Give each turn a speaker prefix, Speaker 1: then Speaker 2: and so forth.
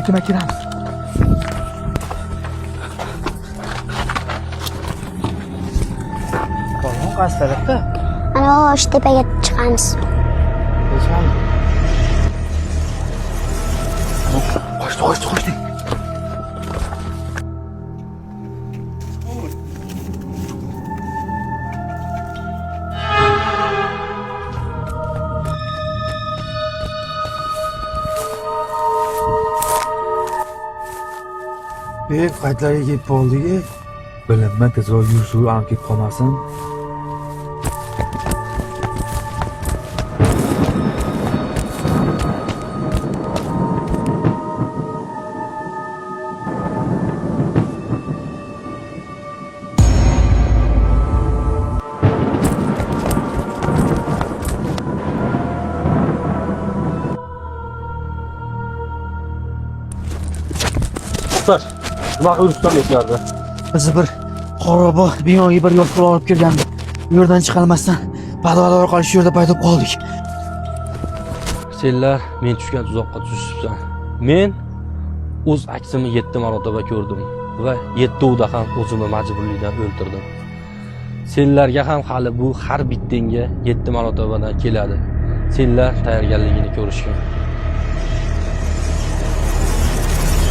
Speaker 1: Sekin kiramiz.
Speaker 2: Polvon qaysi tarafda?
Speaker 3: Ana shu tepaga chiqamiz.
Speaker 1: Qochdi, qochdi, qochdi.
Speaker 4: E, qaytlarga kelib qoldik. E.
Speaker 1: Bilinma, tezroq yursin, am kelib qolmasin.
Speaker 5: To'xtash. Nima qilib yuribsan bu?
Speaker 2: Bizni bir qorong'i binoga bir yo'l olib kirgandi. U yerdan chiqolmasdan podval orqali shu yerda paydo bo'lib qoldik.
Speaker 5: Senlar men tushgan tuzoqqa tushibsan. Men o'z aksimni 7 marotaba ko'rdim va 7 ham o'zimni majburlikdan o'ldirdim. Senlarga ham hali bu har bittangga 7 marotabadan keladi. Senlar tayyorgarligini ko'rishgin.